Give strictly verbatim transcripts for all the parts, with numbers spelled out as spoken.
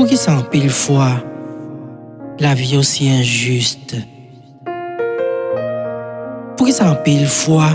Poukisa anpil fwa lavi osi enjis? Poukisa anpil fwa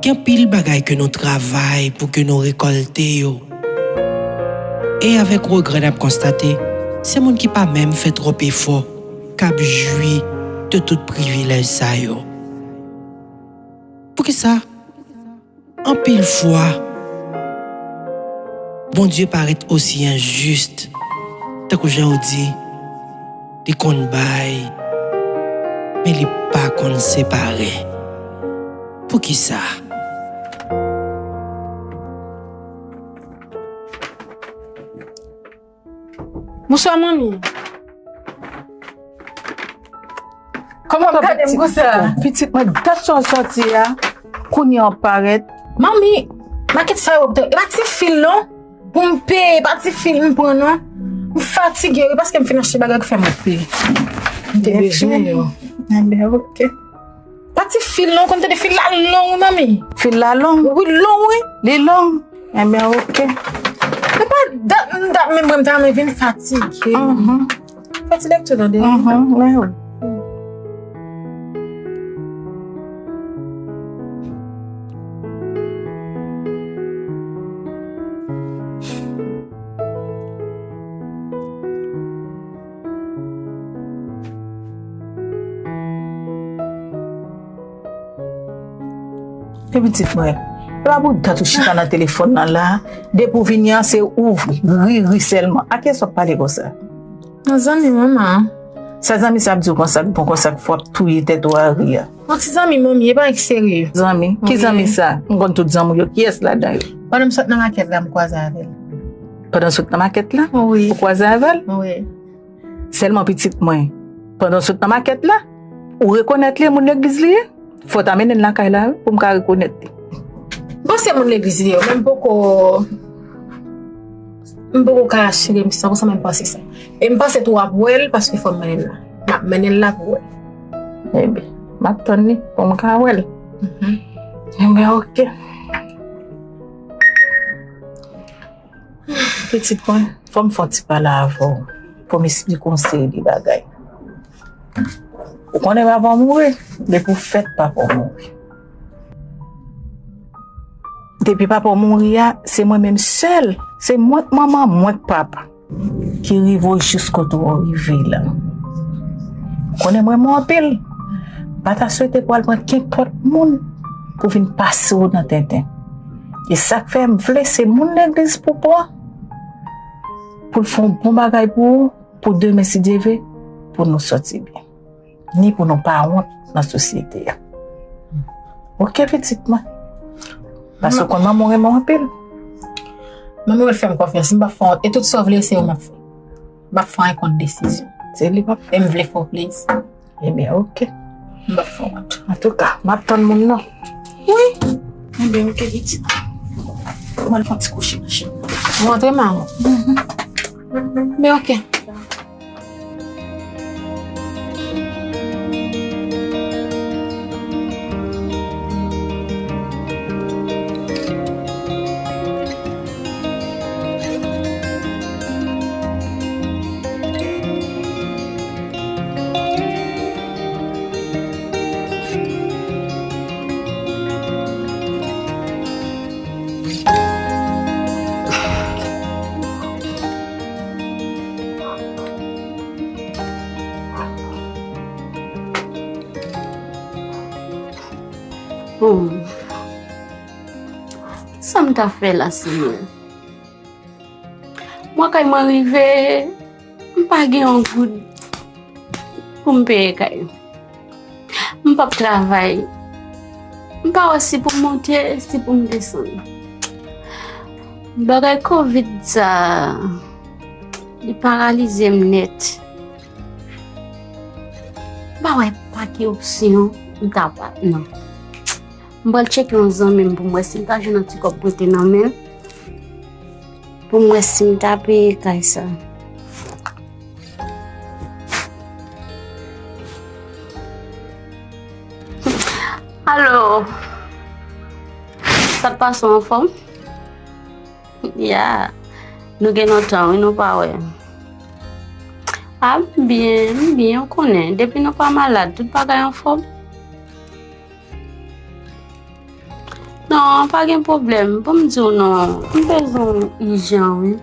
gen anpil bagay ke nou travay pou ke nou rekòlte yo? E avèk regrè n ap konstate, se moun ki pa menm fè twòp efò k ap jwi de tout privilèj sa yo. Poukisa anpil fwa, Bondye parèt osi enjis, tankou jan yo di, li konn bay, men li pa konn separe. Poukisa? Bonswa, manmi. Kòman w ap gade m konsa? Pitit mwen, dat sa w sòti a, kounye a w ap parèt. Manmi, makèt sa yo, e pa ti fil non. Pou m peye, e pa ti fil m pran non. M fatige, wi, paske m fin achte bagay ki fè m ap peye. M te bezwen yo. Enben, ok. Pa ti fil non, konn tande fil la long, wi, manmi. Fil la long? Wi, long, wi. Li long? Enben, ok. Se pa dat, dat menm mwen, m ta renmen vin fatige. Mhm. Fatige ak tou tande. Mhm, mwen wi. E pitit mwen, e pa pou dat ou chita nan telefòn nan la, depi w vini an se ou ri, ri, ri sèlman. A kiyès w ap pale konsa? Yon zanmi manman. Sa zanmi sa ap di w konsa, k bon konsa, k fò ap touye tèt ou a ri a? Yon ti zanmi manmi, e pa yon ki serye. Zanmi? Ki zanmi sa? M konn tout zanmi w yo, kiyès ladan yo? Pandan m sot nan makèt la, m kwaze avè l. Pandan w sot nan makèt la? Wi. Ou kwaze avè l? Wi. Sèlman pitit mwen, pandan w sot nan makèt la, ou rekonèt li, moun legliz li ye? Fò w ta mennen l lakay la, wi, pou m ka rekonèt li. Bon, se moun legliz li ye, men m poko, m poko ka asire m san pou san, men m panse sa. E m panse tou w ap wè l, paske fò m mennen l la. M ap mennen l la pou w wè. Ebyen, m ap tann li, pou m ka wè l. Mhm. Ebyen, ok. Pitit mwen, fò m fè yon ti pale avè w pou m esplike w yon seri de bagay. Ou konnen papa w mouri, depi w fèt papa w mouri. Depi papa w mouri a, se mwen menm sèl, se mwen k manman, mwen k papa ki rive w jis kote w rive la. Ou konnen m renmen w anpil. M pa ta swete pou w al pran kenpòt moun pou vin pase w nan tenten. E sa k fè m vle se moun legliz pou pran, pou l fè yon bon bagay pou ou, pou demen si Dye vle, pou nou sòti byen. Ni pou nou pa wont nan sosyete a. Ok, pitit mwen. Paske ou konn manman w renmen w anpil. Manmi w fè m konfyans, m p ap fè wont. E tout sa w vle, se yo m ap fè. M p ap fè anyen kont desizyon. Se li m ap fè. E m vle fè w plezi. Ebyen, ok. M p ap fè wont. Antouka, m ap tann moun nan. Wi. Ebyen, ok, pitit. Mwen fè yon ti kouche machin. Ou antre, manman. Men ok. Hmm. Sa m ta fè la, Senyè? Mwa kay mwen rive, m pa gen yon goud pou m peye kay. M p ap travay. M pa wè si pou m monte, si pou m desann. Bagay kovid sa, li paralize m nèt. M pa wè pa ki opsyon m ta pa, non. M pral tcheke yon zanmi m pou m wè si m ta jwenn yon ti kòb prete nan men l, pou m wè si m ta peye kay sa. Alo, sa k pase, w anfòm? Ya, nou gen lontan, wi, nou pa wè. A, m byen, m byen, ou konnen. Depi nou pa malad, tout bagay anfòm. Non, pa gen pwoblèm. Bon, m di w non, m bezwen w ijan, wi.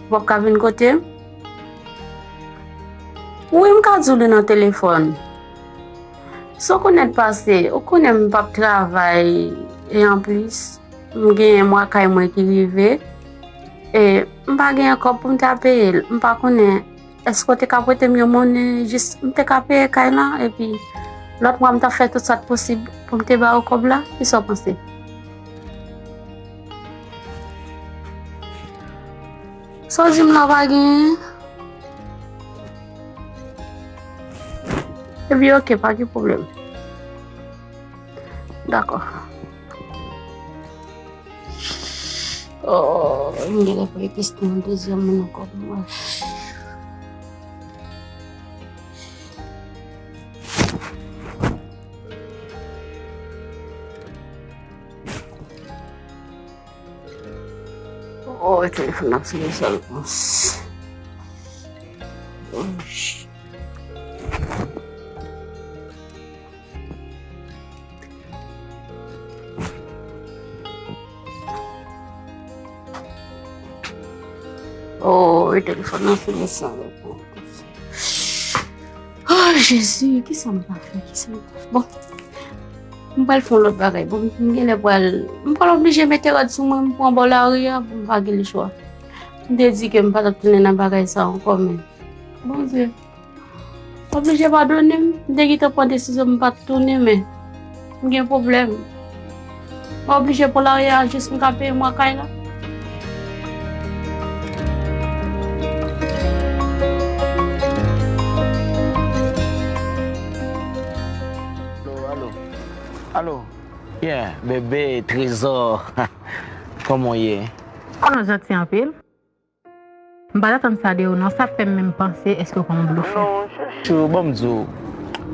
Ou p ap ka vin kote m? Wi, m ka di w li nan telefòn. Sa w konnen pase, ou konnen m p ap travay, e anplis, m gen mwa kay mwen ki rive, e m pa gen kòb pou m ta peye l. M pa konnen, èske w te ka prete m yon monnen, jis m te ka peye kay lan, epi lòt mwa m t ap fè tout sa k posib pou m te ba ou kòb la? Kisa w panse? Sa w di m la pa genyen? Epi oke, pa gen pwoblèm. Dakò. Oh, m genlè pral peste yon dezyèm moun ankò pou mwen. Oh, telefòn nan se yon sèl pons. Oh, shit. Oh, telefòn nan se yon sèl pons. Oh, Jezi, kisa m pa fè? Kisa m pa fè? Bon, m pral fè yon lòt bagay. Bon, m genlè pral, m pral oblije mete rad sou mwen, m pran bò lari a, bon, m pa gen lechwa. M te di ke m pa t ap tounen nan bagay sa ankò, men Bondye oblije padone m. M te gentan pran desizyon m pa t tounen, men m gen pwoblèm. M oblije pran lari a jis m ka peye mwa kay la. Alo, alo. Alo. Yeah, bebe, trezò. Kòman w ye? Kòman w janti anpil? M pa t atann sa de ou non, sa fè m menm panse èske w pa yon blofè. Non, chouchou, ban m di w.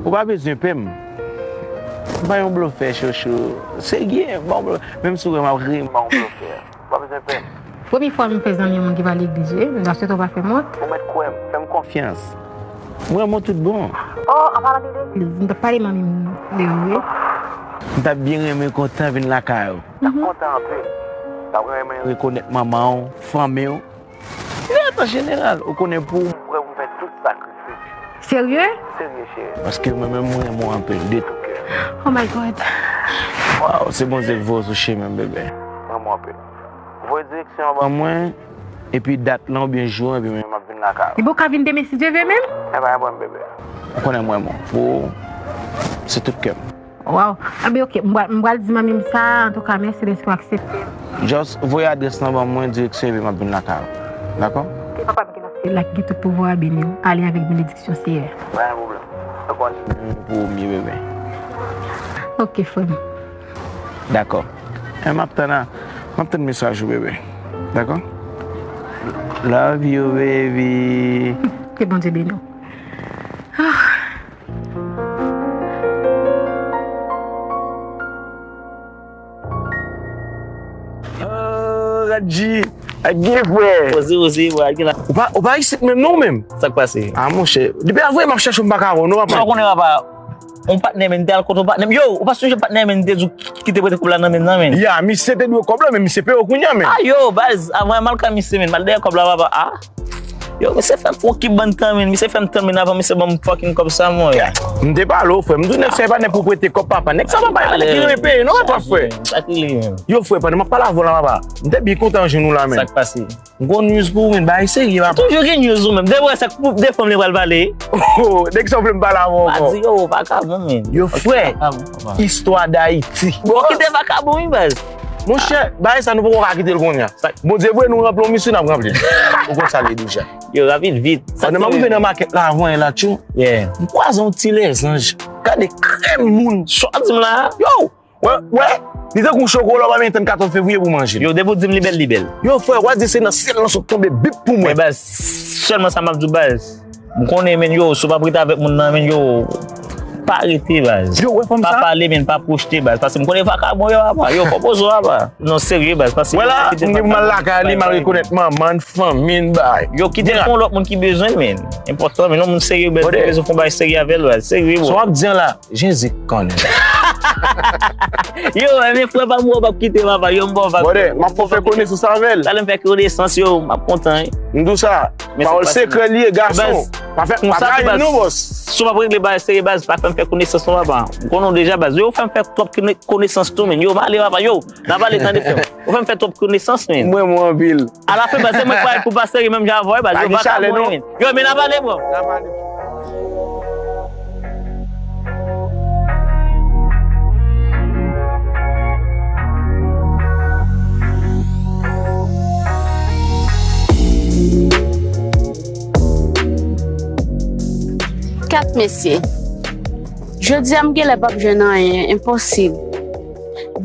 Ou pa bezwen pè m. M pa yon blofè, chouchou. Serye, m pa yon blofè. Menm si w wè m ap ri, m pa yon blofè. Ou pa bezwen pè m. Premye fwa m fè zanmi yon moun ki pa legliz, wi. M ta swete w pa fè m wont. Ou mèt kwè m, fè m konfyans. M renmen w tout bon. Oh, an palan de legliz, m t ap pale manmi m de ou, wi. M t ap byen renmen kontan vin lakay ou. M t ap kontan anpil. M t ap renmen rekonèt manman w, fanmi w. Nèt an jeneral, ou konnen pou ou, m prè pou m fè tout sakrifis. Serye? Serye, cheri. Paske mwen menm, mwen renmen w anpil, de tou kè. Oh my God. Waw, se Bondye k voye w sou chemen m, bebe. Mwen renmen w anpil. Voye direksyon an ban mwen, epi dat lan oubyen jou an, epi mwen menm m ap vin lakay ou. Epi w ka vin demen si Dye vle menm? E pa gen pwoblèm, bebe. Ou konnen mwen renmen w. Pou ou, se tout kè m. Waw. Anben, oke, m pral, m pral di manmi m sa. Antouka, mèsi dèske w aksepte. Just voye adrès lan ban mwen, direksyon, epi m ap vin lakay ou. Dakò? Ke papa m ki nan syèl la, ki gen tout pouvwa a, beni w. Ale avèk benediksyon Seyè. Pa gen pwoblèm. Ou konnen. Pou ou m ye, bebe. Oke, frè m. Dakò. E m ap tann a, m ap tann mesaj ou, bebe. Dakò? Love you, baby. Ke Bondye beni w. Ah. Oh, Radji, ak gen frè. Poze, poze, bwa, gen la. Ou pa, ou pa isit menm non, ou menm? Sa k pase? Ah, monchè, depi avwe m ap chèche w, m pa ka wè w non, papa. Sa w konnen, papa? On patnè, men, te al kote on patnè. Yo, ou pa sonje patnè, men, te di w ki te prete kòb la nan men nan, men. Ya, misye te dwe kòb la, men misye peye w kounye a, men. Ah, yo, baz, avan m al ka misye, men, m al dèyè kòb la, papa. Ah. Yo, misye fè m fon ki bann tan, men. Misye fè m tan, men, avan misye ban m fucking kòb sa, mwen. M te pale w, frè. M di w nèg sa e pa nèg pou prete kòb, papa. Nèg sa pa bay, nèg ki renmen peye, non, papa, frè. Sa ki li, men. Yo, frè, pandan m ap pale avè w la, papa. M te byen kontan jwenn ou la, men. Sa k pase? M gon news pou ou, men, bagay serye, papa. Toujou gen news ou menm. Depi w wè sa k pou de fanm li pral pale. Oh, nèg sa w vle m pale avè w ankò. Pa di yo, vakabon, men. Yo, frè. Istwa Dayiti. Bon, kite vakabon, wi, baz. Monchè, bagay sa nou poko ka kite l kounye a. Bondye voye nou ranpli yon misyon, n ap ranpli l. Ou konn sa l ye deja. Yo, rapid, vit. Pandan m ap rive nan makèt la, avan yè la, tchou. Yeah. M kwaze yon ti lèzanj. Gade krèm moun. Sa w di m la? Yo! Wè, wè, li tankou chokola, w pa menm tann katòz fevriye pou w manje l. Yo, depi w di m li bèl, li bèl. Yo, frè, w a di se nan syèl lan sot tonbe bip pou mwen. Men baz, sèlman sa m ap di w, baz. M konnen, men, yo, si w p ap rete avèk moun nan, men, yo, Pa rete, baz. Yo, wè fanm sa? Pa pale, men pa pwochte, baz. Paske m konnen vakabon yo, apa. Yo, fò poze w, apa. Non, serye, baz. Paske... Wè la, m gen pou m al lakay li, m al rekonèt manman n, fanmi n, bay. Yo, kite l pou yon lòt moun ki bezwen l, men. Enpòtan, men yon moun serye, baz. Li bezwen fè yon bagay serye avè l, baz. Serye, bro. Sa w ap di an la, Jezi konnen. Yo, men frè pa m, w ap kite m, apa. Yo, m ba w vag. Brother, m ap fè konesans avè l. Talè m fè konesans, yo, m ap kontan, wi. M di w sa, pawòl sekrè li ye, gason. Pa fè, pa trayi m non, bòs. Si w ap regle bagay serye, baz, pa fè m fè konesans non, papa. M konnen w deja, baz. Yo, w fè m fè twòp kone-, konesans tou, men. Yo, m ale, papa, yo. N a pale, tande, frè m. Ou fè m fè twòp konesans, men. Mwen, mwen anpil. Alafen, baz, se mwen k pral pou pase, menm jan avè w, baz. Yo, pa gen chalè, non. Yo, men n a pale, bro. N a pale. Kat mesye. Jodi a m genlè p ap jwenn anyen, enposib.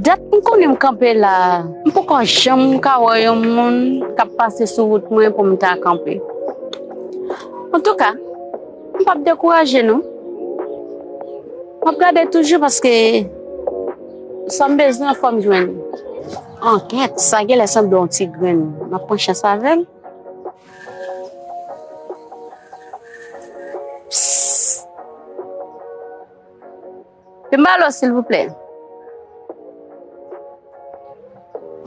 Dat m konnen m kanpe la a, m poko janm ka wè yon moun k ap pase sou wout mwen pou m ta kanpe. Antouka, m p ap dekouraje non. M ap gade toujou paske sa m bezwen an fò m jwenn. Ankèt, sa genlè sanble yon ti grenn. M ap pran chans avè l. Psst. Pi m ba l silvouplè.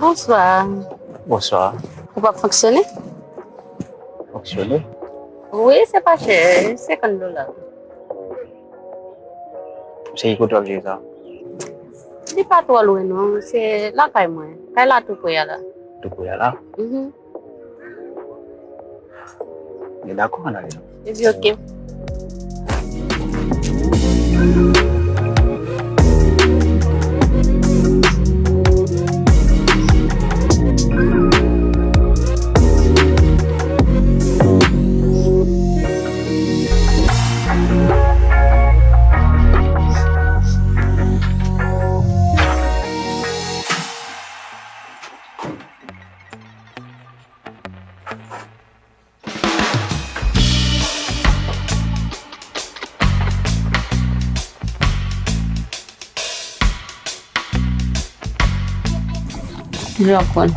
Bonswa. Bonswa. Ou p ap fonksyone? Fonksyone? Wi, se pa chè, senkant dola. Se ki kote w ap jere sa? Li pa twò lwen non, se lakay mwen. Kay la tou pre a la. Tou pre a la? Mhm. Gen dakò, ann ale. Epi oke. Kilè w ap pran?